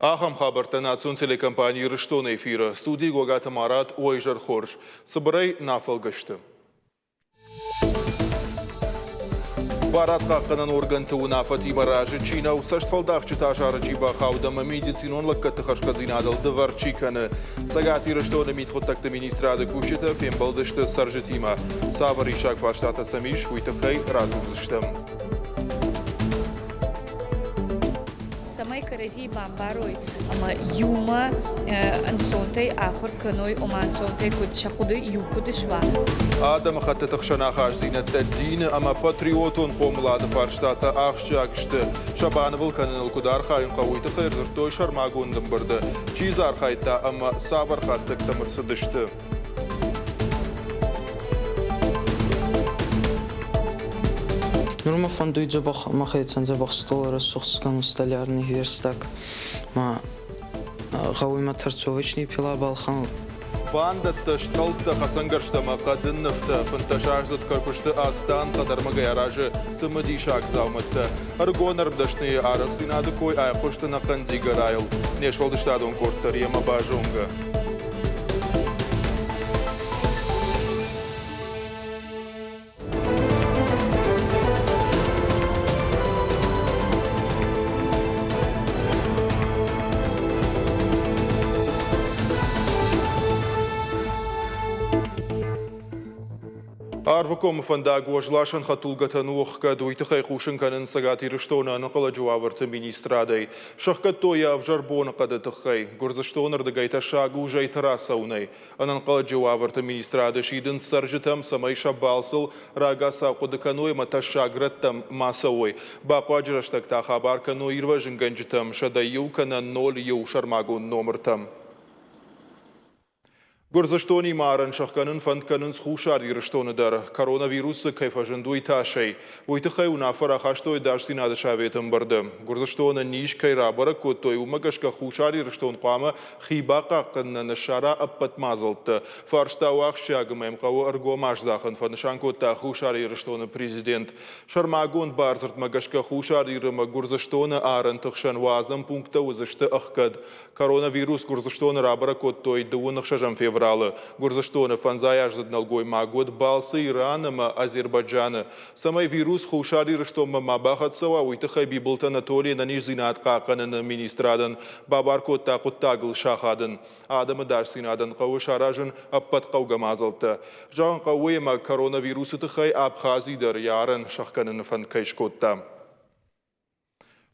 Ахӕм хабӕрттӕ национ телекомпани Ирыстоны эфиры. Студийы Гогаты Марат, уӕ изӕр хорз. Цыбырӕй нӕ фӕлгӕсты. Барадхъахъхъӕнӕн органты уынаффӕтимӕ разы чи нӕу, цӕстфӕлдахджыты азары чи бахауд ӕмӕ медицинон лӕггӕдты хӕрзхъӕддзинадыл дывӕр чи кӕны. Цӕгат Ирыстоны мидхъуыддӕгты министрады кусджытӕ фембӕлдысты цӕрджытимӕ. Цавӕр риссаг фарстатӕ сӕм ис, уый тыххӕй радзурдзыстӕм. Цӕмӕй кӕрӕдзийы бамбарой ӕмӕ иумӕ ӕнцонтӕй ахуыр кӕной, ома ӕнцонтӕй куыд сӕ хъуыды иу куыд суа. Адӕмыхӕттыты хсӕн ахастдзинӕдтӕ дины ӕмӕ патриотон хъомылады фарстатӕ ахсджиаг сты. Сӕ банывыл кӕныныл куыд архайын хъӕуы, уый тыххӕй ӕрдзырдтой сӕрмагонд ӕмбырды. Чи дзы архайдта ӕмӕ цавӕр хатдзӕгтӕм ӕрцыдысты? Нур мӕ фӕндуй дзӕбӕх мӕхецӕн дзӕбӕх стъол рӕсугъд кӕнун столярный верстак. Ма гъӕуй мӕ торцовочный пила балхӕнун. Бандӕттӕ, стъӕлттӕ, хӕцӕнгӕрзтӕ ӕмӕ хъӕдын нывтӕ. 15-аздзыд Кӕркуысты Астан хъӕдӕрмӕгӕй аразы цымыдисаг дзаумӕттӕ. Ӕрыгон ӕрмдӕсныйы арӕхстдзинады кой айхъуыст ӕнӕхъӕн Дигорайыл. Не сфӕлдыстадон къорд дӕр йемӕ базонгӕ. Арвыкомы фӕндаг уӕзласӕн хӕдтулгӕтӕн у ӕхгӕд. Уый тыххӕй хъусын кӕнынц Цӕгат Ирыстоны ӕнӕнхъӕлӕджы уавӕрты министрадӕй. Сӕхгӕдтой йӕ ӕвзӕр боныхъӕды тыххӕй. Гуырдзыстоны рдыгӕй тӕссаг у зӕйты рацӕуынӕй. Ӕнӕнхъӕлӕджы уавӕрты министрады сидынц цӕрджытӕм, цӕмӕй сӕ балцыл рагацау хъуыды кӕной ӕмӕ тӕссаг рӕттӕм ма цӕуой. Бахъуаджы рӕстӕг та хабар кӕной ирвӕзынгӕнджытӕм 101 кӕнӕ 01 сӕрмагонд номыртӕм. Гуырдзыстонимӕ арӕн сӕхгӕнын фӕнд кӕнынц Хуссар Ирыстоны дӕр, коронавирусы кӕй фӕзынд, уый тасӕй. Уый тыххӕй уынаффӕ рахастой Ӕдасдзинады советы ӕмбырды. Гуырдзыстоны низ кӕй рабӕрӕг кодтой, уымӕ гӕсгӕ Хуссар Ирыстон хъуамӕ хи бахъахъхъӕнынӕн ссара ӕппӕт мадзӕлттӕ. Фарста у ахсджиаг ӕмӕ йӕм хъӕуы ӕргом аздахын, фӕнысан кодта Хуссар Ирыстоны президент. Сӕрмагонд бардзырдмӕ гӕсгӕ Хуссар Ир ӕмӕ Гуырдзыстоны арӕнты хсӕн уадзӕн пункттӕ уыдзысты ӕхгӕд. Коронавирус Гуырдзыстоны рабӕрӕг кодтой дыууын ӕхсӕзӕм февралы. Гуырдзыстоны фӕндзайаздзыд нӕлгоймаг уыд балцы Иран ӕмӕ Азербайджаны. Цӕмӕй вирус Хуссар Ирыстонмӕ ма бахӕццӕ уа, уый тыххӕй Бибылты Анатолий ӕнӕниздзинад хъахъхъӕныны министрадӕн бабар кодта хъуыддагыл сахадын. Адӕмы ӕдасдзинадӕн хъӕуы саразын ӕппӕт хъӕугӕ мадзӕлттӕ. Зӕгъын хъӕуы, ӕмӕ коронавирусы тыххӕй Абхази дӕр йӕ арӕн сӕхгӕныны фӕнд кӕй скодта.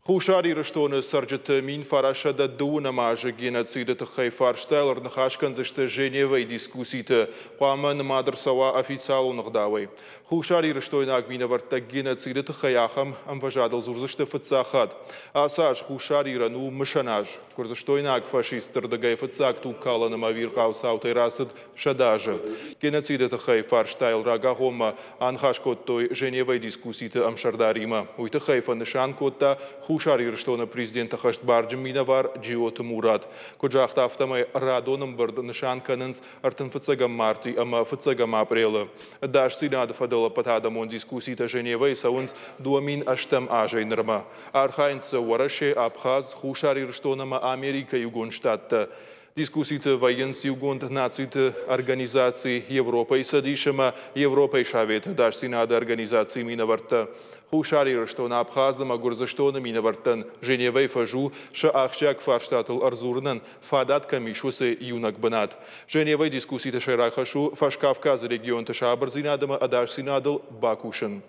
Хуссар Ирыстоны цӕрджыты 1920 азы геноциды тыххӕй фарстайыл ӕрныхас кӕндзысты Женевӕйы дискусситы. Хъуамӕ нымад ӕрцӕуа официалон ӕгъдауӕй. Хуссарирыстойнаг минӕвӕрттӕ геноциды тыххӕй ахӕм ӕмвӕзадыл дзурдзысты фыццаг хатт. Ацы аз Хуссар Ирӕн у мысӕн аз. Гуырдзыстойнаг фашистты рдыгӕй фыццаг тугкалӕн ӕмӕ ӕвирхъау цаутӕй рацыд 100 азы. Геноциды тыххӕй фарстайыл рагагъоммӕ аныхас кодтой Женевӕйы дискусситы ӕмсӕрдаримӕ. Уый тыххӕй фӕнысан кодта Хуссар Ирыстоны президенты хӕстбарджын минӕвар Джиоты Мурат. Куыд загъта, афтӕмӕй радон ӕмбырд нысан кӕнынц ӕртынфыццӕгӕм марти ӕмӕ фыццӕгӕм апрелы. Ӕдасдзинады фӕдыл ӕппӕтадӕмон дискусситӕ Женевӕйы цӕуынц 2008 азӕй нырмӕ. Архайынц дзы Уӕрӕсе, Абхаз, Хуссар Ирыстон ӕмӕ Америкӕйы Иугонд Штаттӕ. Дискусситы вӕййынц Иугонд Нациты Организаци, Европӕйы Цӕдис ӕмӕ Европӕйы Советы ӕдасдзинады организацийы минӕвӕрттӕ. Хуссар Ирыстон, Абхаз ӕмӕ Гуырдзыстоны минӕвӕрттӕн Женевӕйы фӕз у сӕ ахсджиаг фарстатыл ӕрдзурынӕн фадат кӕм ис, уыцы иунӕг бынат. Женевӕйы дискусситы сӕйраг хӕс у Фӕскавказы регионты сабырдзинад ӕмӕ ӕдасдзинадыл бакусын.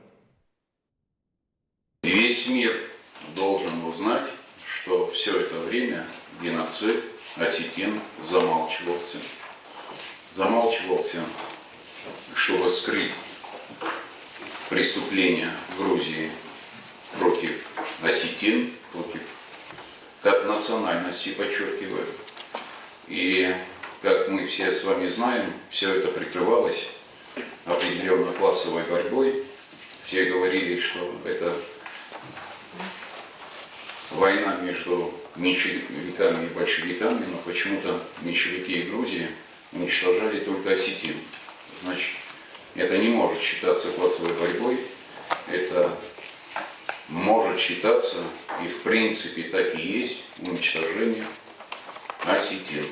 Весь мир должен узнать, что все это время геноцид осетин замалчивался. Замалчивался, чтобы скрыть преступления Грузии против осетин, против как национальности, подчеркиваю. И, как мы все с вами знаем, все это прикрывалось определенно классовой борьбой. Все говорили, что это война между меньшевиками и большевиками, но почему-то меньшевики и Грузии уничтожали только осетин. Значит, это не может считаться классовой борьбой, это может считаться, и в принципе так и есть, уничтожение осетин.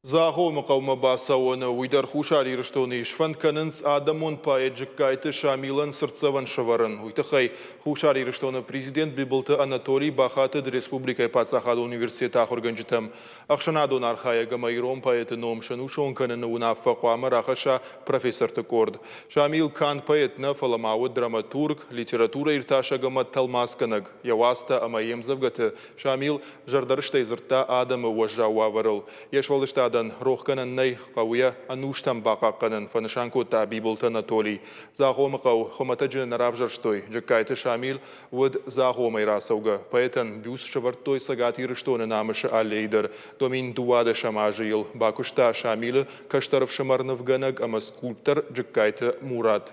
Дзагъомы хъӕумӕ бацӕуӕны, уый дӕр Хуссар Ирыстоны ис, фӕнд кӕнынц адӕмон поэт Джыккайты Шамилӕн цыртдзӕвӕн сӕвӕрын. Уый тыххӕй Хуссар Ирыстоны президент Бибылты Анатолий бахатыд республикӕйы паддзахадон университеты ахуыргӕнджытӕм. Ӕхсӕнадон архайӕг ӕмӕ ирон поэты ном сӕнусон кӕныны уынаффӕ хъуамӕ рахӕсса профессорты къорд. Шамил канд поэт нӕ, фӕлӕ ма уыд драматург, литературӕиртасӕг ӕмӕ тӕлмацгӕнӕг. Йӕ уацтӕ ӕмӕ йе мдзӕвгӕты Шамил зӕрдӕрыстӕй дзырдта адӕмы уӕззау уавӕрыл. Йе сфӕлдыстадӕн рохгӕнӕн нӕй, хъӕуы йӕ ӕнустӕм бахъахъхъӕнын, фӕнысан кодта Бибылты Анатолий. Дзагъомы хъӕу хуымӕтӕджы нӕ равзӕрстой. Джыккайты Шамил уыд Дзагъомӕй рацӕугӕ. Поэтӕн бюст сӕвӕрдтой Цӕгат Ирыстоны Намысы аллейы дӕр. Домин дыууадӕсӕм азы йыл бакуыста Шамилы кӕстӕр ӕфсымӕр нывгӕнӕг ӕмӕ скульптор Джыккайты Мурат.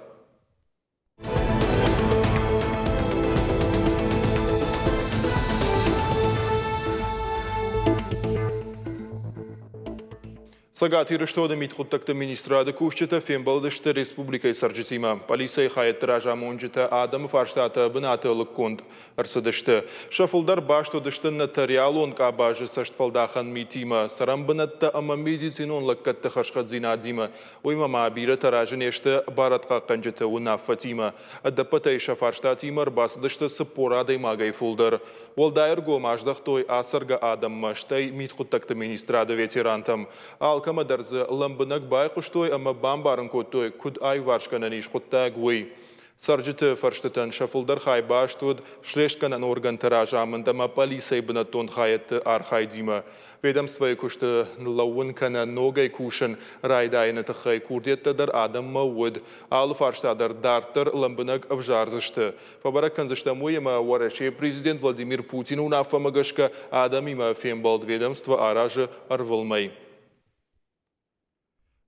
Цӕгат Ирыстоны мидхъуыддӕгты министрады кусджытӕ фембӕлдысты республикӕйы цӕрджытимӕ. Полицӕйы хайӕдты разамонджытӕ адӕмы фарстатӕ бынаты лыггонд ӕрцыдысты. Сӕ фылдӕр баст уыдысты нотариалон къабазы цӕстфӕлдахӕн митимӕ, цӕрӕнбынӕттӕ ӕмӕ медицинон лӕггӕдты хӕрзхъӕддзинадимӕ. Уыимӕ ма бирӕтӕ разы не сты барадхъахъхъӕнджыты уынаффӕтимӕ. Ӕдӕппӕтӕй сӕ фарстатимӕ ӕрбацыдысты 40 адӕймагӕй фылдӕр. Уӕлдай ӕргом аздӕхтой ацӕргӕ адӕммӕ, стӕй мидхъуыддӕгты министрады ветерантӕм. Алкӕмӕ дӕр дзы лӕмбынӕг байхъуыстой ӕмӕ бамбарын кодтой, куыд аиуварсгӕнӕн ис хъуыддаг, уый. Цӕрджыты фӕрстытӕн сӕ фылдӕр хай баст уыд слестгӕнӕн органты разамынд ӕмӕ пъӕлицӕйы бынӕттон хайӕдты архайдимӕ. Ведомствойы куысты ныллӕууын кӕнӕ ногӕй кусын райдайыны тыххӕй курдиӕттӕ дӕр адӕммӕ уыд. Алы фарста дӕр дарддӕр лӕмбынӕг ӕвзардзысты. Фӕбӕрӕг кӕндзыстӕм уый, ӕмӕ Уӕрӕсейы президент Владимир Путины уынаффӕмӕ гӕсгӕ адӕмимӕ фембӕлд ведомство аразы ӕрвылмӕй.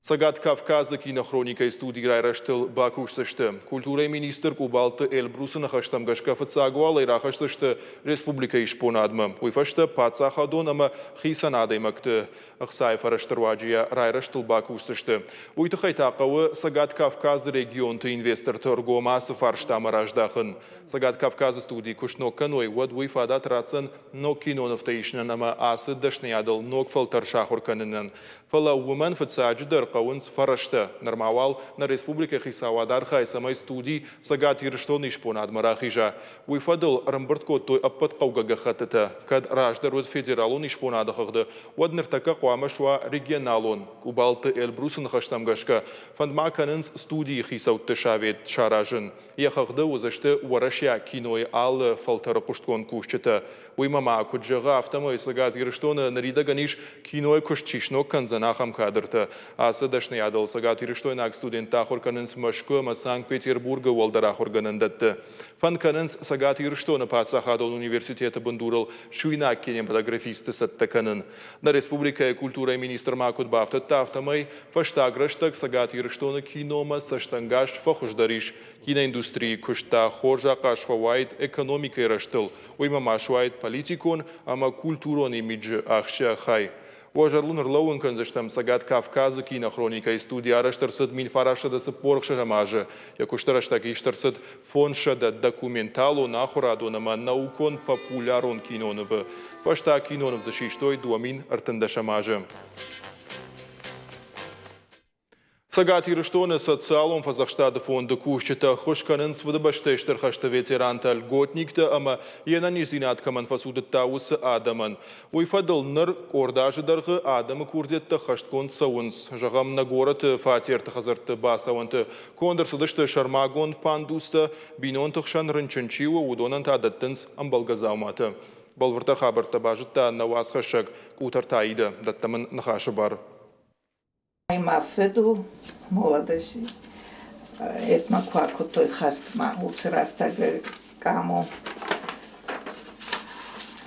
Цӕгат Кавказы кинохроникӕйы студийы райрӕзтыл бакусдзысты. Культурӕйы министр Къубалты Эльбрусы ныхӕстӕм гӕсгӕ фыццаг уал ӕй рахӕсдзысты республикӕйы исбонадмӕ. Уый фӕстӕ паддзахадон ӕмӕ хицӕн адӕймӕгты ӕхцайы фӕрӕзты руаджы йӕ райрӕзтыл бакусдзысты. Уый тыххӕй та хъӕуы Цӕгат Кавказы регионты инвесторты ӕргом ацы фарстамӕ раздахын. Цӕгат Кавказы студийы куы сног кӕной, уӕд уый фадат ратдзӕн ног кинонывтӕ исынӕн ӕмӕ ацы дӕсныйадыл ног фӕлтӕр сахуыр кӕнынӕн. Фӕлӕ уымӕн фыццаджыдӕр хъӕуынц фӕрӕзтӕ. Нырма уал нӕ республикӕйы хицауад архайы, цӕмӕй студи Цӕгат Ирыстоны исбонадмӕ рахиза. Уый фӕдыл ӕрӕмбырд кодтой ӕппӕт хъӕугӕ гӕххӕттытӕ. Кӕд раздӕр уыд федералон исбонады хыгъды, уӕд ныртӕккӕ хъуамӕ суа регионалон. Къубалты Эльбрусы ныхӕстӕм гӕсгӕ, фӕнд ма кӕнынц студийы хицӕутты совет саразын. Йӕ хыгъды уыдзысты уӕрӕсейаг кинойы алы фӕлтӕры хъуыстгонд кусджытӕ. Уыимӕ ма куыд зӕгъы, афтӕмӕй Цӕгат Ирыстоны ныридӕгӕн ис кинойы куыст чи сног кӕндзӕн, ахӕм кадртӕ. Ацы дӕсныйадыл цӕгатирыстойнаг студенттӕ ахуыр кӕнынц Мӕскуы ӕмӕ Санкт-Петербургы уӕлдӕр ахуыргӕнӕндӕтты. Фӕнд кӕнынц Цӕгат Ирыстоны паддзахадон университеты бындурыл суинаг кинематографистты цӕттӕ кӕнын. Нӕ республикӕйы культурӕйы министр ма куыд бафтыдта, афтӕмӕй фӕстаг рӕстӕг Цӕгат Ирыстоны киномӕ цӕстӕнгас фӕхуыздӕр ис. Киноиндустрийы куыст та хорз ахъаз фӕуаид экономикӕйы рӕзтыл, уыимӕ ма суаид политикон ӕмӕ культурон имиджы ахсджиаг хай. Уӕ зӕрдыл ӕрлӕууын кӕндзыстӕм, Цӕгат Кавказы кинохроникӕйы студи арӕзт ӕрцыд 1946 азы. Йӕ куысты рӕстӕг ист ӕрцыд 500 документалон, ахуырадон ӕмӕ наукон-популярон кинонывы. Фӕстаг киноныв дзы систой 2013 азы. Цӕгат Ирыстоны социалон фӕдзӕхстады фонды кусджытӕ ӕххуыс кӕнынц Фыдыбӕстӕйы Стыр хӕсты ветерантӕ, льготниктӕ ӕмӕ йе нӕниздзинад кӕмӕн фӕцудыдта, уыцы адӕмӕн. Уый фӕдыл ныр къорд азы дӕргъы адӕмы курдиӕттӕ хӕстгонд цӕуынц. Зӕгъӕм, нӕ горӕты фатерты хӕдзӕртты бацӕуӕнты конд ӕрцыдысты сӕрмагонд пандустӕ, бинонты хсӕн рынчын чи у, уыдонӕн та дӕттынц ӕмбӕлгӕ дзауматӕ. Бӕлвырддӕр хабӕрттӕ базыдта нӕ уацхӕссӕг Къутӕрты Аидӕ. Дӕттӕм ын ныхасы бар. Мӕ фыд у молодости. Этма куы акодтой хӕстмӕ, уыцы рӕстӕг къаму.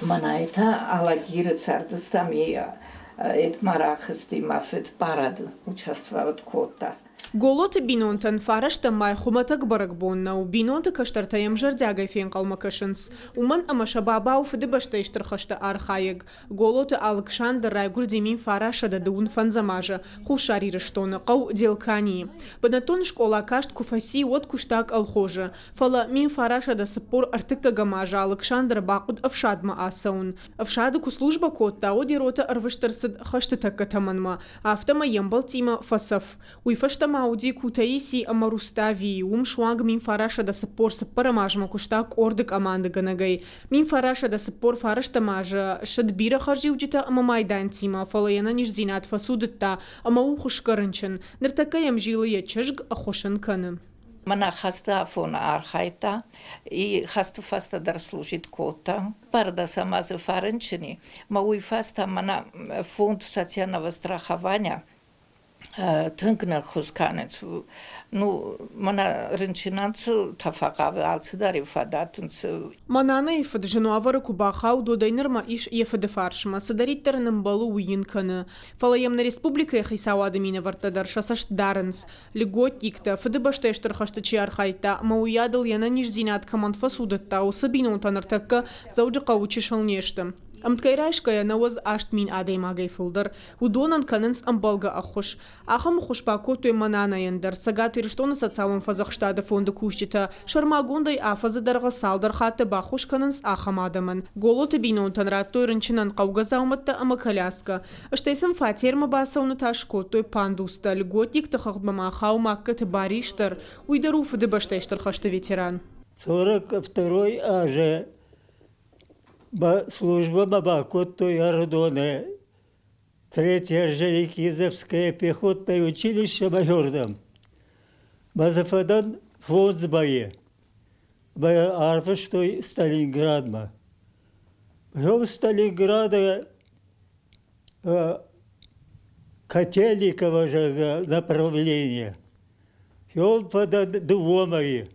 Мӕнӕй та Алагиры цардыстӕм, этма рахызти мӕ фыд парады участвовать кодта. Голоты бинонтӕн фарӕстӕм май хуымӕтӕг бӕрӕгбон нӕу, бинонты кӕстӕртӕ йӕм зӕрдиагӕй фенхъӕлмӕ кӕсынц. Уымӕн ӕмӕ сӕ баба у Фыдыбӕстӕйы Стыр хӕсты архайӕг. Голоты Алыксандр райгуырди 1925 азы Хуссар Ирыстоны, хъӕу Делканийы. Бынӕттон скъола каст куы фӕци, уӕд куыста колхозы. Фӕлӕ 1943 азы Алыксандры бахъуыд ӕфсадмӕ ацӕуын. Ӕфсады куы службӕ кодта, уӕд йӕ ротӕ ӕрвыст ӕрцыд хӕсты тӕккӕ тӕмӕнмӕ, афтӕмӕй йе мбӕлттимӕ фӕцӕф. Уый фӕстӕ ма уыди Кутаиси ӕмӕ Руставийы, уым суанг 1944 азмӕ куыста къорды командӕгӕнӕгӕй. 1949 азы ссыд бирӕ хӕрзиуджытӕ ӕмӕ майдантимӕ, фӕлӕ йе нӕниздзинад фӕцудыдта ӕмӕ у хуысгӕ рынчын. Ныртӕккӕ йӕм зилы йӕ чызг, ӕххуыс ын кӕны. Мӕнӕ хӕсты афоны архайдта и хӕсты фӕстӕ дӕр служить кодта. Бардӕсӕм азы фӕрынчын и, мӕ уый фӕстӕ мӕнӕ фонд социального страхования тынг нӕ ххуыс кӕнынц. Ну, мӕнӕ рынчынӕн цы фӕхъавы, алцыдӕр фӕдӕттынц. Мӕ нанайы фыд зын уавӕры куы бахауд, уӕдӕй нырмӕ ис йӕ фыды фарсмӕ, цыдӕриддӕр ын ӕмбӕлы, уый йын кӕны. Фӕлӕ йӕм нӕ республикӕйы хицауады минӕвӕрттӕ дӕр сӕ цӕст дарынц. Льготниктӕ, Фыдыбӕстӕйы Стыр хӕсты чи архайдта ӕмӕ уыйадыл йе нӕниздзинад кӕмӕн фӕцудыдта, уыцы бинонтӕ ныртӕккӕ Дзӕуджыхъӕуы чысыл не сты. Ӕмткӕй райсгӕйӕ 98 адӕймагӕй фылдӕр. Уыдонӕн кӕнынц ӕмбӕлгӕ ӕххуыс. Ахӕм ӕххуыс бакодтой Мананайӕн дӕр Цӕгат Ирыстоны социалон фӕдзӕхстады фонды кусджытӕ. Сӕрмагондӕй афӕдзы дӕргъы цалдӕр хатты баххуыс кӕнынц ахӕм адӕмӕн. Голоты бинонтӕн радтой рынчынӕн хъӕугӕ дзаумӕттӕ ӕмӕ коляскӕ. Стӕй сын фатермӕ бацӕуыны та скодтой пандустӕ. Льготникты хыгъдмӕ ма хауы Магкӕты Барис дӕр. Уый дӕр у Фыдыбӕстӕйы Стыр хӕсты ветеран. 42 азы службӕмӕ бакодтой Ӕрыдоны Третье Орджоникидзевское пехотное училище майордӕм. Мӕ дзы фӕдӕн фондз мӕйы. Мӕ арвыстой Сталинградмӕ. Потом Сталинграда Котельникова же направление. И он фӕдӕн дыууӕ мӕйы.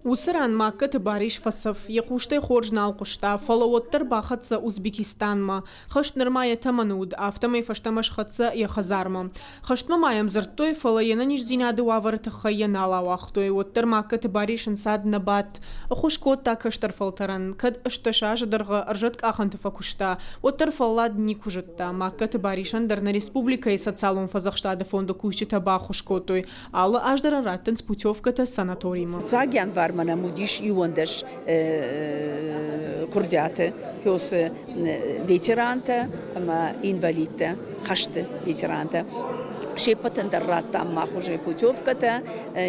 Уыцы ран Магкӕты Барис фӕцӕф, йӕ хъустӕй хорз нал хъуыста, фӕлӕ уӕддӕр бахӕццӕ Узбекистанмӕ. Хӕст нырма йӕ тӕмӕны уыд, афтӕмӕй фӕстӕмӕ схӕццӕ йӕ хӕдзармӕ. Хӕстмӕ ма йӕм дзырдтой, фӕлӕ йе нӕниздзинады уавӕры тыххӕй йӕ нал ауагътой. Уӕддӕр Магкӕты Барис ӕнцад нӕ бадт. Ӕххуыс кодта кӕстӕр фӕлтӕрӕн. Кӕд 18 азы дӕргъы ӕрзӕткъахӕнты фӕкуыста, уӕддӕр фӕллад никуы зыдта. Магкӕты Барисӕн дӕр нӕ республикӕйы социалон фӕдзӕхстады фонды кусджытӕ баххуыс кодтой. Алы аз дӕр ын раттынц путевкӕтӕ санаторимӕ. Фыццаг январмӕ нӕм уыдис 11 куырдиаты кёсы ветерантӕ ӕмӕ инвалидтӕ, хӕсты ветерантӕ. Се ппӕтӕн дӕр радтам мах уже путевкӕтӕ.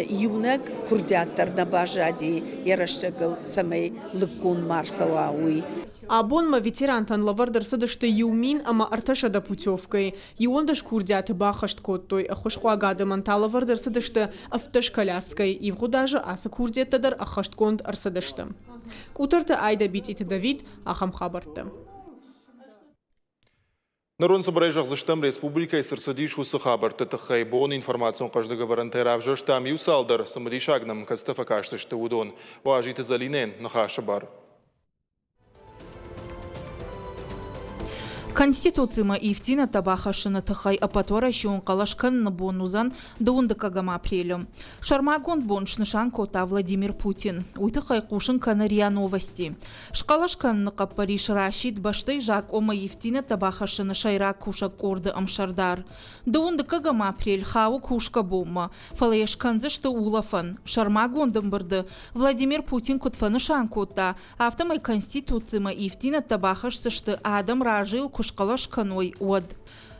Иунӕг куырдиат дӕр нӕ баззади йӕ рӕстӕгыл, цӕмӕй лыггонд ма рцӕуа, уый. Абонмӕ ветерантӕн лӕвӕрд ӕрцыдысты 1300 путевкӕйы. 11 курдиаты баххӕст кодтой, ӕххуысхъуаг адӕмӕн та лӕвӕрд ӕрцыдысты 17 коляскӕйы. Ивгъуыд азы ацы курдиӕттӕ дӕр ӕххӕстгонд ӕрцыдысты. Къутӕрты Айдӕ Битъиты Давид, ахӕм хабӕрттӕ. Ныр уын цыбырӕй зӕгъдзыстӕм, республикӕйы цы рцыдис, уыцы хабӕртты тыххӕй. Бон информацион хъӕздыг ӕвӕрӕнтӕй равзӕрстам иу цалдӕр, цымыдисаг нӕм кӕцытӕ фӕкастысты, уыдон. Уазиты Зӕлинӕ, ныхасы бар. Конституцимӕ ивддзинӕдтӕ бахӕссыны тыххӕй ӕппӕтуӕрӕсеон хъӕлӕс кӕныны бон уыдзӕн дыууындыккӕгӕм апрелы. Сӕрмагонд бон снысан кодта Владимир Путин. Уый тыххӕй хъусын кӕны РИА Новости. Схъӕлӕс кӕныны хъӕппӕрис расидт бӕстӕйы закъонмӕ ивддзинӕдтӕ бахӕссыны сӕйраг кусӕг къорды ӕмсӕрдар. Дыууындыккӕгӕм апрель хауы кусгӕ бонмӕ, фӕлӕ йӕ скӕндзысты улӕфӕн. Сӕрмагонд ӕмбырды Владимир Путин куыд фӕнысан кодта, афтӕмӕй Конституцимӕ ивддзинӕдтӕ бахӕсдзысты, адӕм разыйыл куы схъӕлӕс кӕной, уӕд.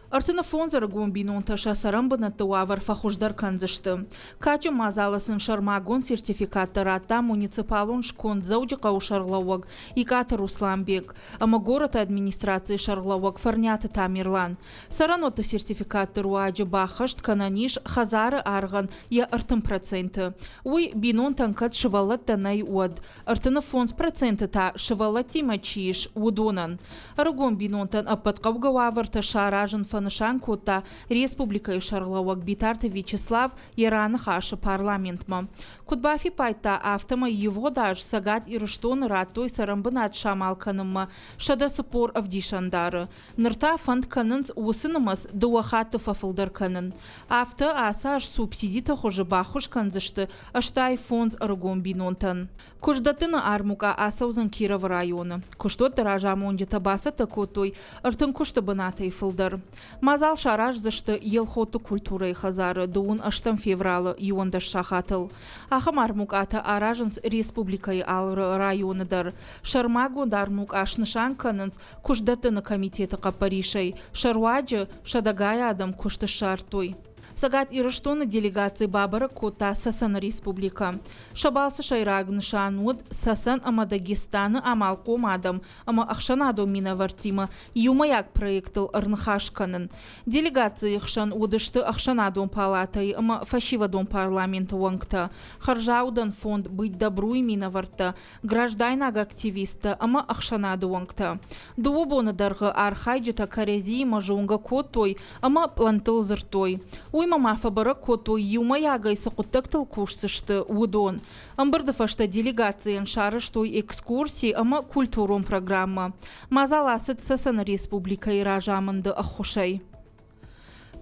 35 ӕрыгон бинонтӕ сӕ цӕрӕнбынӕтты уавӕр фӕхуыздӕр кӕндзысты. Кадджын мадзалы сын сӕрмагонд сертификаттӕ радта муниципалон сконд Дзӕуджыхъӕуы сӕргълӕууӕг Икъаты Русланбег ӕмӕ горӕты администрацийы сӕргълӕууӕг Фӕрниаты Тамерлан. Цӕрӕнуӕтты сертификатты руаджы баххӕст кӕнӕн ис хӕдзары аргъӕн йӕ 30%. Уый бинонтӕн кӕд сывӕллӕттӕ нӕй, уӕд. 35% та сывӕллӕттимӕ чи ис, уыдонӕн. Ӕрыгон бинонтӕн ӕппӕт хъӕугӕ уавӕртӕ саразын фӕнд. фӕнысан кодта республикӕйы сӕргълӕууӕг Битарты Вячеслав йӕ раныхасы парламентмӕ. Куыд бафиппайдта, афтӕмӕй ивгъуыд аз Цӕгат Ирыстоны радтой цӕрӕнбынат самал кӕнынмӕ 140 ӕвдисӕндары. Ныр та фӕнд кӕнынц уыцы нымӕц дыууӕ хатты фӕфылдӕр кӕнын. Афтӕ ацы аз субсидиты хуызы баххуыс кӕндзысты 85 ӕрыгон бинонтӕн. Куыстдӕттыны армукъа ацӕудзӕн Кировы районы. Куыстуӕтты разамонджытӕ бацӕттӕ кодтой 30 куысты бынатӕй фылдӕр. Мадзал сараздзысты Елхотты культурӕйы хӕдзары дыууын ӕстӕм февралы 11 сахатыл. Ахӕм армукъатӕ аразынц республикӕйы алы районы дӕр. Сӕрмагонд армукъа снысан кӕнынц куыстдӕттыны комитеты хъӕппӕрисӕй. Сӕ руаджы сӕдӕгай адӕм куыст ссардтой. Цӕгат Ирыстоны делегаци бабӕрӕг кодта Цӕцӕны республикӕ. Сӕ балцы сӕйраг нысан уыд Цӕцӕн ӕмӕ Дагестаны амалхъом адӕм ӕмӕ ӕхсӕнадон минӕвӕрттимӕ иумӕйаг проектыл ӕрныхас кӕнын. Делегацийы хсӕн уыдысты ӕхсӕнадон палатӕйы ӕмӕ фӕсивӕдон парламенты уӕнгтӕ, хӕрзаудӕн фонд «Быть добру»-йы минӕвӕрттӕ, граждайнаг активисттӕ ӕмӕ ӕхсӕнады уӕнгтӕ. Дыууӕ боны дӕргъы архайджытӕ кӕрӕдзиимӕ зонгӕ кодтой ӕмӕ пълӕнттыл дзырдтой. Уыимӕ ма фӕбӕрӕг кодтой, иумӕйагӕй цы хъуыддӕгтыл кусдзысты, уыдон. Ӕмбырды фӕстӕ делегацийӕн сарӕзтой экскурси ӕмӕ культурон программӕ. Мадзал ацыд Цӕцӕны республикӕйы разамынды ӕххуысӕй.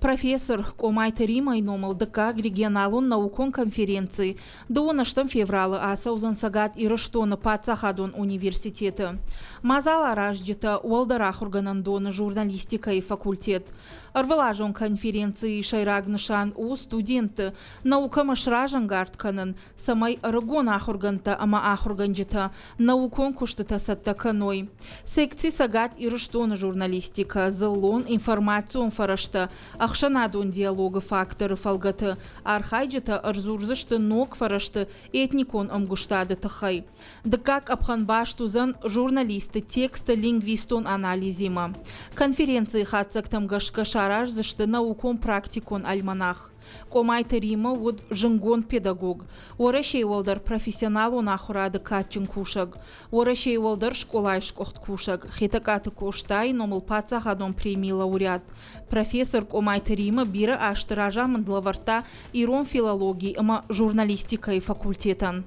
Профессор Къомайты Римайы номыл дыккаг регионалон наукон конференци дыууын ӕстӕм февралы ацӕудзӕн Цӕгат Ирыстоны паддзахадон университеты. Мадзал аразджытӕ уӕлдӕр ахуыргӕнӕндоны журналистикӕйы факультет. Ӕрвылазон конференцийы сӕйраг нысан у студентты наукӕмӕ сразӕнгард кӕнын, цӕмӕй ӕрыгон ахуыргӕндтӕ ӕмӕ ахуыргӕнджытӕ наукон куыстытӕ цӕттӕ кӕной. Секци Цӕгат Ирыстоны журналистикӕ, дзыллон информацион фӕрӕзтӕ, ӕхсӕнадон диалогы факторы фӕлгӕты архайджытӕ ӕрдзурдзысты ног фӕрӕзты этникон ӕмгуыстады тыххӕй. Дыккаг къӕпхӕн баст уыдзӕн журналистты тексты лингвистон анализимӕ. Конференцийы хатдзӕгтӕм гӕсгӕ сараздзысты наукон-практикон альманах. Къомайты Римӕ уыд зынгонд педагог, Уӕрӕсейы уӕлдӕр профессионалон ахуырады кадджын кусӕг, Уӕрӕсейы уӕлдӕр скъолайы сгуыхт кусӕг, Хетӕгкаты Къостайы номыл паддзахадон премийы лауреат. Профессор Къомайты Римӕ бирӕ азты разамынд лӕвӕрдта ирон филологи ӕмӕ журналистикӕйы факультетӕн.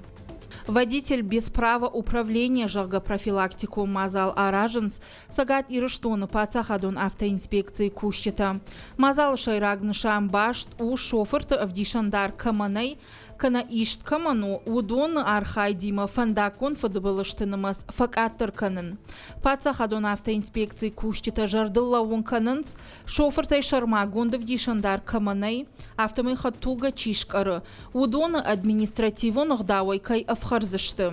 Водитель без права управления, зӕгъгӕ, профилактикон мадзал аразынц Цӕгат Ирыстоны паддзахадон автоинспекцийы кусджытӕ. Мадзалы сӕйраг нысан баст у шофырты ӕвдисӕндар кӕмӕ нӕй, кӕнӕ ист кӕмӕн у, уыдоны архайдимӕ фӕндаггон фыдбылызты нымӕц фӕкъаддӕр кӕнын. Паддзахадон автоинспекцийы кусджытӕ зӕрдыл лӕууын кӕнынц, шофыртӕй сӕрмагонд ӕвдисӕндар кӕмӕ нӕй, афтӕмӕй хӕдтулгӕ чи скъӕры, уыдоны административон ӕгъдауӕй кӕй ӕфхӕрдзысты.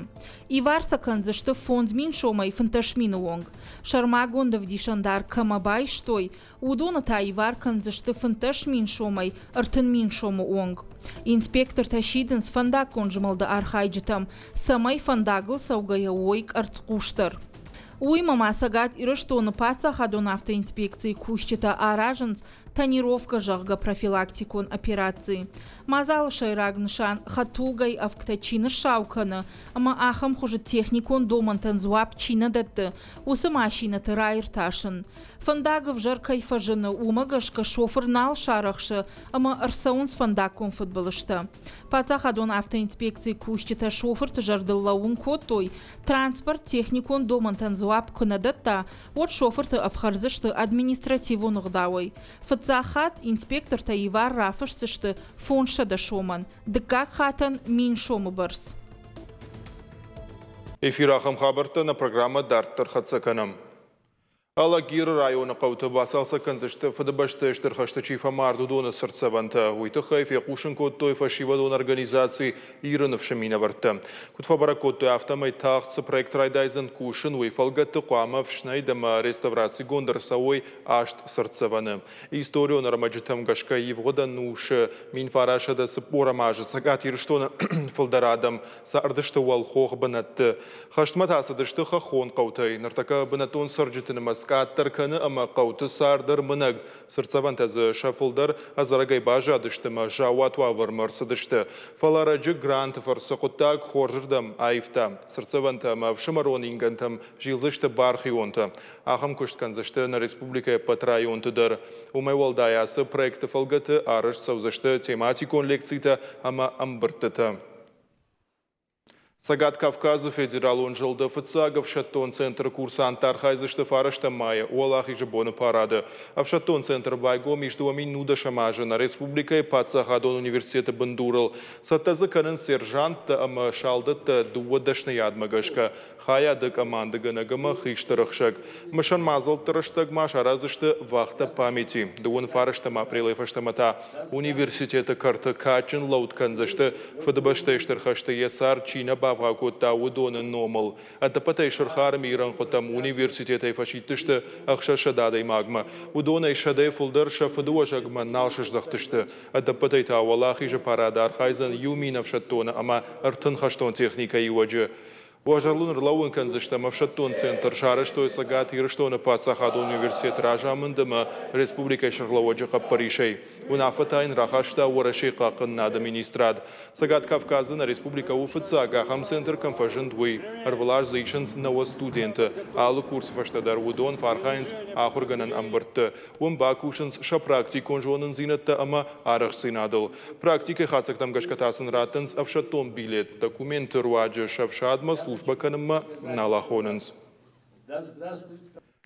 Ивар сӕ кӕндзысты 5000 сомӕй 15 000 онг. Сӕрмагонд ӕвдисӕндар кӕмӕ байстой, уыдоны та ивар кӕндзысты 15 000 сомӕй 30 000 сомы онг. Инспектортӕ сидынц фӕндаггон змӕлды архайджытӕм, цӕмӕй фӕндагыл цӕугӕйӕ уой къӕрцхъусдӕр. Уыимӕ ма Цӕгат Ирыстоны паддзахадон автоинспекцийы кусджытӕ аразынц тонировкӕ, зӕгъгӕ, профилактикон операци. Мадзалы сӕйраг нысан хӕдтулгӕйы ӕвгтӕ чи ныссау кӕны ӕмӕ ахӕм хуызы техникон домӕнтӕн дзуапп чи нӕ дӕтты, уыцы машинӕты раиртасын. Фӕндаг ӕвзӕр кӕй фӕзыны, уымӕ гӕсгӕ шофыр нал сарӕхсы ӕмӕ ӕрцӕуынц фӕндаггон фыдбылызтӕ. Паддзахадон автоинспекцийы кусджытӕ шофырты зӕрдыл лӕууын кодтой, транспорт техникон домӕнтӕн дзуапп куы нӕ дӕтта, уӕд шофырты ӕфхӕрдзысты административон ӕгъдауӕй. Фыццаг хатт инспектортӕ ивар рафысдзысты 500 сомӕн, дыккаг хатӕн 1000 сомы бӕрц. Эфир ахӕм хабӕрттӕ нӕ программӕ дарддӕр хӕццӕ кӕнӕм. Алагиры районы хъӕуты бацалцӕг кӕндзысты Фыдыбӕстӕйы Стыр хӕсты чи фӕмард, уыдоны цыртдзӕвӕнтӕ. Уый тыххӕй фехъусын кодтой фӕсивӕдон организаци Иры ныфсы минӕвӕрттӕ. Куыд фӕбӕрӕг кодтой, афтӕмӕй тагъд цы проект райдайдзӕн кусын, уый фӕлгӕтты хъуамӕ ӕфснайд ӕмӕ реставрацигонд ӕрцӕуой аст цыртдзӕвӕны. Историон ӕрмӕджытӕм гӕсгӕ ивгъуыд ӕнусы 1940 азы Цӕгат Ирыстоны фылдӕр адӕм цардысты уӕлхох бынӕтты. Хӕстмӕ та цыдысты хӕххон хъӕутӕй. Ныртӕккӕ бынӕттон цӕрджыты нымӕц къаддӕр кӕны ӕмӕ хъӕуты цард ӕрмынӕг. Цыртдзӕвӕнтӕ дзы сӕ фылдӕр ӕдзӕрӕгӕй баззадысты ӕмӕ заууат уавӕрмӕ ӕрцыдысты. Фӕлӕ ӕрӕджы гранты фӕрцы хъуыддаг хорзырдӕм аивта. Цыртдзӕвӕнтӕ ӕмӕ ӕфсымӕрон ингӕнтӕм зилдзысты бархионтӕ. Ахӕм куыст кӕндзысты нӕ республикӕйы ӕппӕт районты дӕр. Уымӕй уӕлдай ацы проекты фӕлгӕты арӕзт цӕудзысты тематикон лекцитӕ ӕмӕ ӕмбырдтытӕ. Цӕгат Кавказы федералон зылды фыццаг ӕфсӕддон центры курсанттӕ архайдзысты фарӕстӕм майы Уӕлахизы боны парады. Ӕфсӕддон центр байгом ис 2019 азы нӕ республикӕйы паддзахадон университеты бындурыл. Цӕттӕ дзы кӕнынц сержанттӕ ӕмӕ салдӕттӕ дыууӕ дӕсныйадмӕ гӕсгӕ хайады командӕгӕнӕг ӕмӕ хистӕр ӕхсӕг. Мысӕн мадзӕлтты рӕстӕг ма сараздзысты вахтӕ памяти. Дыууын фарӕстӕм апрелӕй фӕстӕмӕ та университеты кӕрты кадджын лӕуд кӕндзысты Фыдыбӕстӕйы Стыр хӕсты йӕ цард чи нӕ бавгъау кодта, уыдоны номыл. Ӕдӕппӕтӕй Сырх Армийы рӕнхъытӕм университетӕй фӕсидтысты 600 адӕймагмӕ. Уыдонӕй сӕдӕйы фылдӕр сӕ фыдыуӕзӕгмӕ нал сыздӕхтысты. Ӕдӕппӕтӕй та Уӕлахизы парады архайдзӕн 1000 ӕфсӕддоны ӕмӕ 30 хӕстон техникӕйы иуӕджы. Уӕ зӕрдыл ӕрлӕууын кӕндзыстӕм, ӕфсӕддон центр сарӕзтой Цӕгат Ирыстоны паддзахадон университеты разамынд ӕмӕ республикӕйы сӕргълӕууӕджы хъӕппӕрисӕй. Уынаффӕ та йын рахаста Уӕрӕсейы хъахъхъӕнынады министрад. Цӕгат Кавказы нӕ республикӕ у фыццаг ахӕм центр кӕм фӕзынд, уый. Ӕрвылаз дзы исынц 90 студенты. Алы курсы фӕстӕ дӕр уыдон фӕархайынц ахуыргӕнӕн ӕмбырдты. Уым бакусынц сӕ практикон зонындзинӕдтӕ ӕмӕ арӕхстдзинадыл. Практикӕйы хатдзӕгтӕм гӕсгӕ та сын раттынц ӕфсӕддон билет. Документы руаджы сӕ ӕфсадмӕ службӕ кӕнынмӕ нал ахонынц.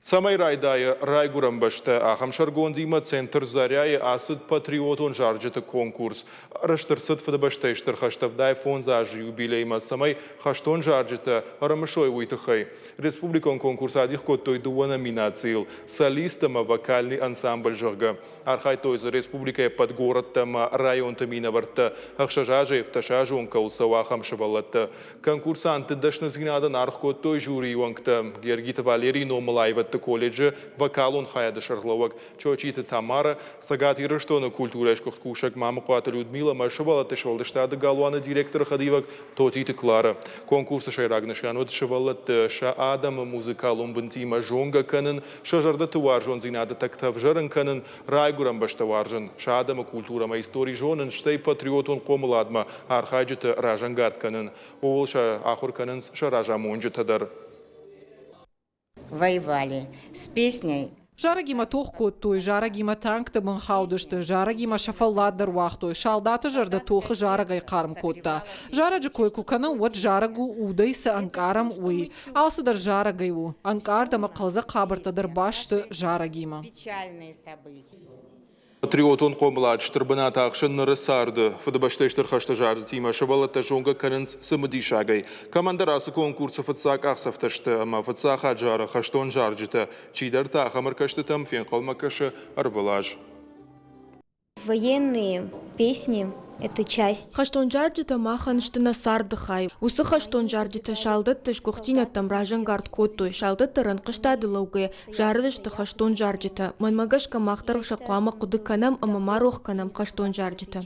Цӕмӕй райдайы райгуырӕн бӕстӕ, ахӕм сӕргондимӕ центр Заря-йы ацыд патриотон зарджыты конкурс. Арӕзт ӕрцыд Фыдыбӕстӕйы Стыр хӕсты 75 азы юбилеймӕ, цӕмӕй хӕстон зарджытӕ ӕрымысой, уый тыххӕй. Республикон конкурс адих кодтой дыууӕ номинацийыл – солист ӕмӕ вокальный ансамбль, зӕгъгӕ. Архайдтой дзы республикӕйы ӕппӕт горӕттӕ ӕмӕ районты минӕвӕрттӕ, ӕхсӕз азӕй ӕвддӕс азы онг кӕуыл цӕуы, ахӕм сывӕллӕттӕ. Конкурсантты дӕсныдзинадӕн аргъ кодтой жюрийы уӕнгтӕ. Гергиты Валерийы номыл аивӕдты колледжы вокалон хайады сӕргълӕууӕг Чочиты Тамара, Цӕгат Ирыстоны культурӕйы сгуыхт кусӕг Мамыхъуаты Людмила ӕмӕ сывӕллӕтты сфӕлдыстады галуаны директоры хӕдивӕг Тотиты Клара. Конкурсы сӕйраг нысан уыд сывӕллӕтты сӕ адӕмы музыкалон бынтимӕ зонгӕ кӕнын, сӕ зӕрдӕты уарзондзинады тӕгтӕ ӕвзӕрын кӕнын, райгуырӕн бӕстӕ уарзын, сӕ адӕмы культурӕ ӕмӕ истори зонын, стӕй патриотон хъомыладмӕ архайджыты разӕнгард кӕнын. Ууыл сӕ ахуыр кӕнынц сӕ разамонджытӕ дӕр. Воевали с песней Зарӕгимӕ тох кодтой, зарӕгимӕ танкты бын хаудысты, зарӕгимӕ сӕ фӕллад дӕр уагътой, салдаты зӕрдӕ тохы зарӕгӕй хъарм кодта. Зарӕджы кой куы кӕнӕм, уӕд зарӕг у, удӕй цы ӕнкъарӕм, уый. Алцыдӕр зарӕгӕй у. Ӕнкъард ӕмӕ хъӕлдзӕг хабӕрттӕ дӕр баст сты зарӕгимӕ. Патриотон хъомылад стыр бынат ахсы ныры царды. Фыдыбӕстӕйы Стыр хӕсты зарджытимӕ сывӕллӕттӕ зонгӕ кӕнынц цымыдисагӕй. Кӕмӕндӕр ацы конкурсы фыццаг къахдзӕфтӕ сты ӕмӕ фыццаг хатт зары хӕстон зарджытӕ. Чидӕртӕ ахӕм ӕркӕстытӕм фенхъӕлмӕ кӕсы ӕрвылаз. Военные песни – это часть. Хӕстон зарджытӕ махӕн сты нӕ царды хай. Уыцы хӕстон зарджытӕ салдӕтты сгуыхтдзинӕдтӕм разӕнгард кодтой. Салдӕттӕ рӕнхъыстады лӕугӕйӕ зарыдысты хӕстон зарджытӕ. Мӕнмӕ гӕсгӕ мах дӕр сӕ хъуамӕ хъуыды кӕнӕм ӕмӕ ма рох кӕнӕм хӕстон зарджытӕ.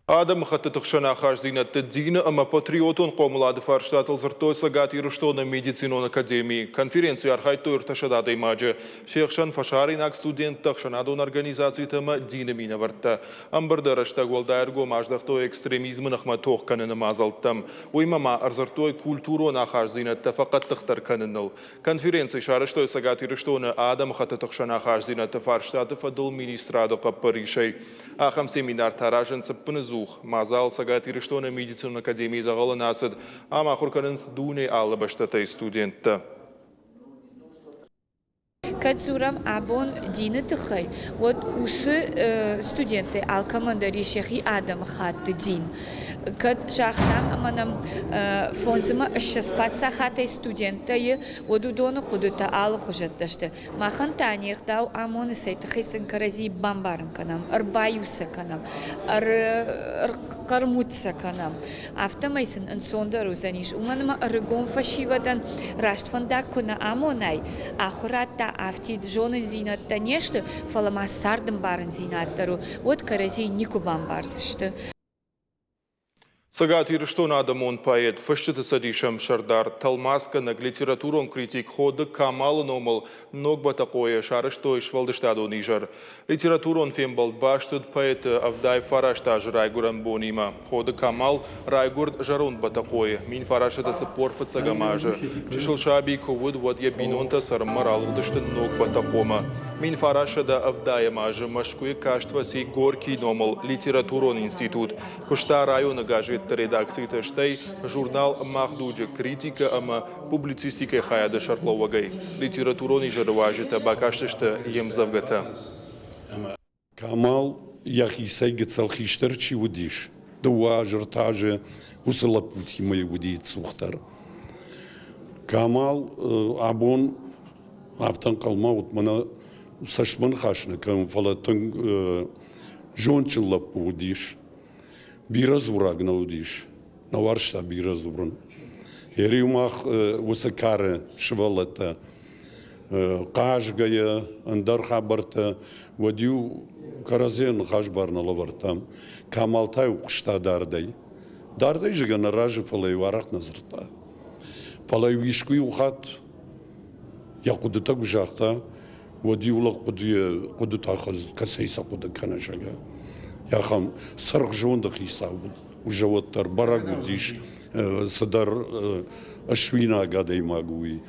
Адӕмыхӕттыты хсӕн ахастдзинӕдты дины ӕмӕ патриотон хъомылады фарстатыл дзырдтой Цӕгат Ирыстоны медицинон академийы. Конференцийы архайдтой 300 адӕймаджы. Се хсӕн фӕсарӕйнаг студенттӕ, ӕхсӕнадон организацитӕ ӕмӕ дины минӕвӕрттӕ. Ӕмбырды рӕстӕг уӕлдай ӕргом аздӕхтой экстремизмы ныхмӕ тох кӕныны мадзӕлттӕм. Уыимӕ ма ӕрдзырдтой культурон ахастдзинӕдтӕ фӕхъӕддыхдӕр кӕныныл. Конференци сарӕзтой Цӕгат Ирыстоны адӕмыхӕттыты хсӕн ахастдзинӕдты фарстаты фӕдыл министрады хъӕппӕрисӕй. Ахӕм семинартӕ аразынц ӕппынӕдзух. Мадзал Цӕгат Ирыстоны медицинон академийы дзӕгъӕлы нӕ ацыд. Ам ахуыр кӕнынц дунейы алы бӕстӕтӕй студенттӕ. Кӕд дзурӕм абон дины тыххӕй, уӕд уыцы студенттӕй алкӕмӕн дӕр ис йӕхи адӕмыхатты дин. Кӕд загътам ӕмӕ нӕм фондзмӕ ссӕдз паддзахадӕй студенттӕ и, уӕд уыдоны хъуыдытӕ алыхуызӕттӕ сты. Махӕн та не гъдау амоны, цӕй тыххӕй сын кӕрӕдзи бамбарын кӕнӕм, ӕрбаиу сӕ кӕнӕм, ӕрхъӕрмуд сӕ кӕнӕм. Афтӕмӕй сын ӕнцондӕр уыдзӕнис, уымӕн ӕмӕ ӕрыгон фӕсивӕдӕн раст фӕндаг куы нӕ амонай, ахуырад та афтид зонындзинӕдтӕ не сты, фӕлӕ ма цардӕмбарындзинад дӕр у, уӕд кӕрӕдзи никуы бамбардзысты. Цӕгат Ирыстоны адӕмон поэт, Фысджыты цӕдисы ӕмсӕрдар, тӕлмацгӕнӕг, литературон критик Ходы Камалы номыл Ног Бӕтӕхъойы сарӕзтой сфӕлдыстадон изӕр. Литературон фембӕлд баст уыд поэты 79 азы райгуырӕн бонимӕ. Ходы Камал райгуырд Зӕронд Бӕтӕхъойы 1945 азы. Чысыл саби куы уыд, уӕд йӕ бинонтӕ цӕрынмӕ ралыгъдысты Ног Бӕтӕхъомӕ. 1970 азы Мӕскуыйы каст фӕци Горькийы номыл литературон институт. Куыста районы газетты редакциты, стӕй журнал «Мах дуджы» критикӕ ӕмӕ публицистикӕйы хайады сӕргълӕууӕгӕй. Литературон изӕры уазджытӕ бакастысты йе мдзӕвгӕтӕ. Камал йӕхицӕй гыццыл хистӕр чи уыдис, дыууӕ азы, ӕртӕ азы уыцы лӕппутимӕ уыди цухдӕр. Камал абон афтӕ ӕнхъӕлмӕ уыд, мӕнӕ цӕстмӕ ныхас нӕ кӕнын, фӕлӕ тынг зондджын лӕппу уыдис. Бирӕ дзураг нӕ уыдис, нӕ уарзта бирӕ дзурын. Ӕриу мах уыцы кары сывӕллӕттӕ хъазгӕйӕ, ӕндӕр хабӕрттӕ, уӕд-иу кӕрӕдзийӕн ныхас бар нӕ лӕвӕрдтам. Камал та-иу хъуыста дардӕй. Дардӕй зыгӕ нӕ разы, фӕлӕ-иу арӕх нӕ дзырдта. Фӕлӕ-иу искуы-иу хатт йӕ хъуыдытӕ куы загъта, уӕд-иу лӕг хъуыдытӕ кӕцӕй сӕ хъуыды кӕны, зӕгъгӕ. Ахӕм цыргъзонды хицау уыд, уже уӕддӕр бӕрӕг уыдис цыдӕр суинаг адӕймаг уый.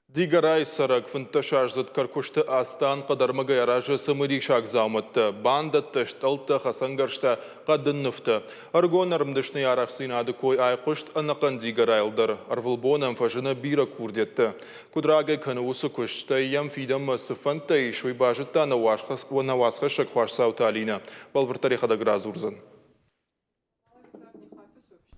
Дигорайы цӕрӕг 15-аздзыд Кӕркуысты Астан хъӕдӕрмӕгӕй аразы цымыдисаг дзаумӕттӕ, бандӕттӕ, стъӕлттӕ, хӕцӕнгӕрзтӕ, хъӕдын нывтӕ. Ӕрыгон ӕрмдӕсныйы арӕхстдзинады кой айхъуыст ӕнӕхъӕн Дигорайыл дӕр. Ӕрвылбон ӕм фӕзыны бирӕ курдиӕттӕ. Куыд рагӕй кӕны уыцы куыст, стӕй йӕм фидӕнмӕ цы фӕндтӕ ис, уый базыдта нӕ уацхӕссӕг Хуасдзауты Алинӕ. Бӕлвырддӕр йӕхӕдӕг радзурдзӕн.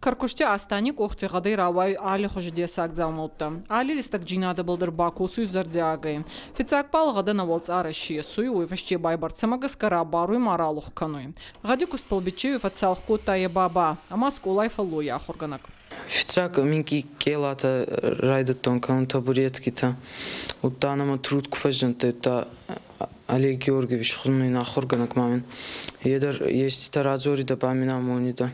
Кӕркусти Астани къохти гъӕдӕй рауайуй аллихузи дессаг дзаумӕуттӕ. Алли листӕгджийнадӕбӕл дӕр бакосуй зӕрдиагӕй. Фиццаг бал гъӕдӕ нӕуӕлцъарӕ сесуй, уой фӕсте байбӕрцӕмӕ гӕсгӕ рабаруй ма ралух кӕнуй. Гъӕди кустбӕл биччеуи фӕццалх кодта е баба ӕма скъолай фӕллойи ахургӕнӕг. Фиццаг минкъий къелатӕ райдӕдтон кӕнун табуреткитӕ. Удта нӕмӕ труд ку фӕззиндтӕй, удта Олег Георгиевич хунуй ахургӕнӕг ма мин. Е дӕр еститӕ радзоридӕ, ба мин амонидӕ.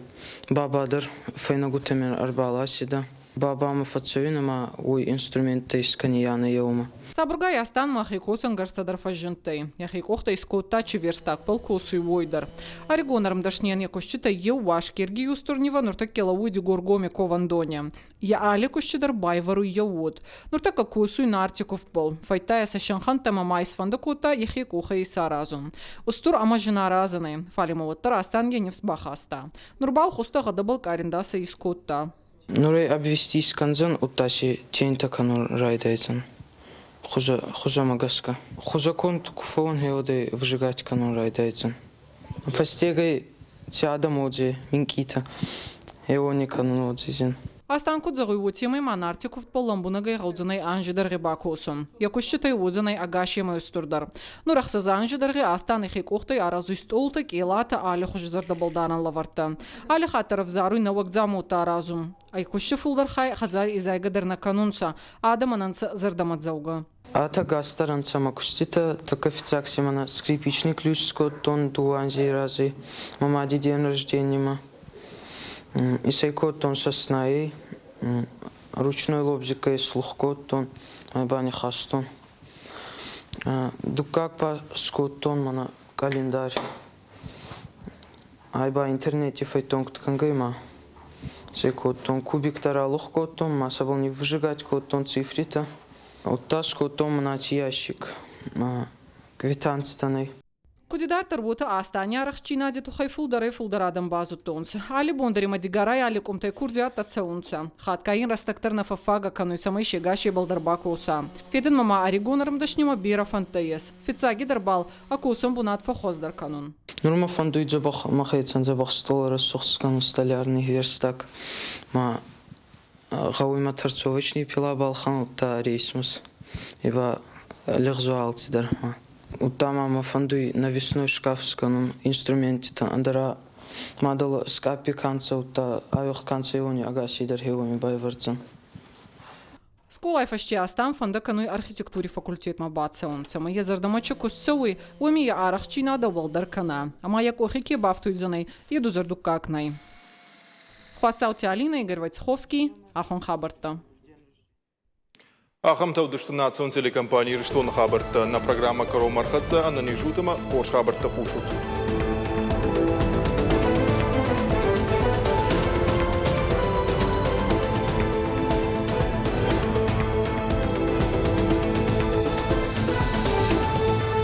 Баба дӕр фӕйнӕгутӕмӕ ӕрбаласидӕ. Бабамӕ фӕццӕуин ӕма уой инструменттӕ искӕнианӕ еумӕ. Сабургай Астан мӕхе косӕнгӕрзтӕ дӕр фӕззиндтӕй. Йӕхи къохтӕй скодта чи верстакбӕл косуй, уой дӕр. Ӕригон ӕрмдӕснийӕн йӕ куститӕй еу Уасгергий устур нивӕ нуртӕккӕ лӕууй Дигоргоми ковӕндони. Йӕ али кусти дӕр байвӕруй йӕ уод. Нуртӕккӕ косуй Нарти кувдбӕл. Фӕйдта ӕ сӕ синхӕнттӕмӕ ма исфӕндӕ кодта ӕхе къохӕй исаразун. Устур ӕма зинаразӕн ӕй, фал имӕ уӕддӕр Астан е нифс бахаста. Нур бал хустӕ гъӕдӕбӕл къариндасӕ искодта. Нур ӕй обвести искӕндзӕн, удта си тентӕ кӕнун райдайдзӕн хузӕмӕ гӕсгӕ. Хузӕ конд ку фӕуон, гъе ӕй выжигать кӕнун райдайдзӕн. Фӕстегӕй ци адӕм уодзӕй, минкъийтӕ, гъе уони кӕнун уодзӕй. Астан куд зӕгъуй, уотемӕй ма Нарти кувдбӕл лӕмбунӕгӕй гъӕудзӕнӕй анзи дӕргъи бакосун. Йӕ куститӕй уодзӕнӕй ӕгасемӕй устурдӕр. Нур ӕхсӕзӕ анзи дӕргъи Астан ӕхе къохтӕй аразуй стъолтӕ, къелатӕ, аллихузи зӕрдӕбӕлдарӕн лӕвӕрттӕ. Алли хатт дӕр ӕвзаруй нӕуӕг дзаумӕуттӕ аразун. Ӕ кусти фулдӕр хай хӕдзари изайгӕ дӕр нӕ кӕнунцӕ, адӕмӕн ӕнцӕ зӕрдӕмӕдзӕугӕ. Атӕ гӕстӕр ӕнцӕ мӕ куститӕ, тӕккӕ фиццаг си мӕнӕ скрипичный ключ скодтон дууӕ анзей рази мӕ мади день рождения-мӕ. Исӕй кодтон соснайӕй, ручной лобзикӕй слух кодтон, банихастон. Дуккаг ба скодтон мӕнӕ къӕлиндарь. Ай ба интернети фӕдтон куд кӕнгӕй ма сӕ кодтон. Кубиктӕ ралух кодтон, ма сӕбӕл ниввзыгать кодтон цифритӕ. Удта скодтон мӕн аци ящик квитанцитӕнӕй. Куд идарддӕр, уотӕ Астани арӕхстдзийнади туххӕй фулдӕрӕй-фулдӕр адӕм базудтонцӕ. Алли бон дӕр имӕ Дигорай алли къумтӕй курдиӕттӕ цӕунцӕ. Хатгай ин рӕстӕг дӕр нӕ фӕффагӕ кӕнуй, цӕмӕй се гасебӕл дӕр бакоса. Федӕнмӕ ма ӕригон ӕрмдӕснимӕ берӕ фӕндтӕ ес. Фиццагидӕр бал ӕ косӕн бунат фӕххуӕздӕр кӕнун. Нур мӕ фӕндуй дзӕбӕх мӕхецӕн дзӕбӕх стъол рӕсугъд скӕнун столярный верстак. Ма гъӕуй мӕ торцовочный пила балхӕнун, удта рейсмус. Ибо лӕгъз алцидӕр. Удта ма мӕ фӕндуй навесной шкаф скӕнун инструментитӕ, ӕндӕра мадӕл скъаппи ка нцӕ, удта ауигъд ка нцӕ, уони ӕгасейдӕр хеуони байвӕрдзӕн. Скъолай фӕсте Астан фӕндӕ кӕнуй архитектури факультетмӕ бацӕун, цӕмӕй йӕ зӕрдӕмӕ чи куст цӕуй, уоми йӕ арӕхстдзийнадӕ уӕлдӕр кӕна, ӕма йӕ къохи ке бафтуйдзӕнӕй, е дузӕрдуггаг нӕй. Хуасаути Алинӕ, Игорь Войцеховский, Ахон хабӕрттӕ. Ахӕмтӕ уыдысты национ телекомпани Ирыстоны хабӕрттӕ. Нӕ программӕ кӕронмӕ ӕрхӕццӕ. Ӕнӕниз ут ӕмӕ хорз хабӕрттӕ хъусут.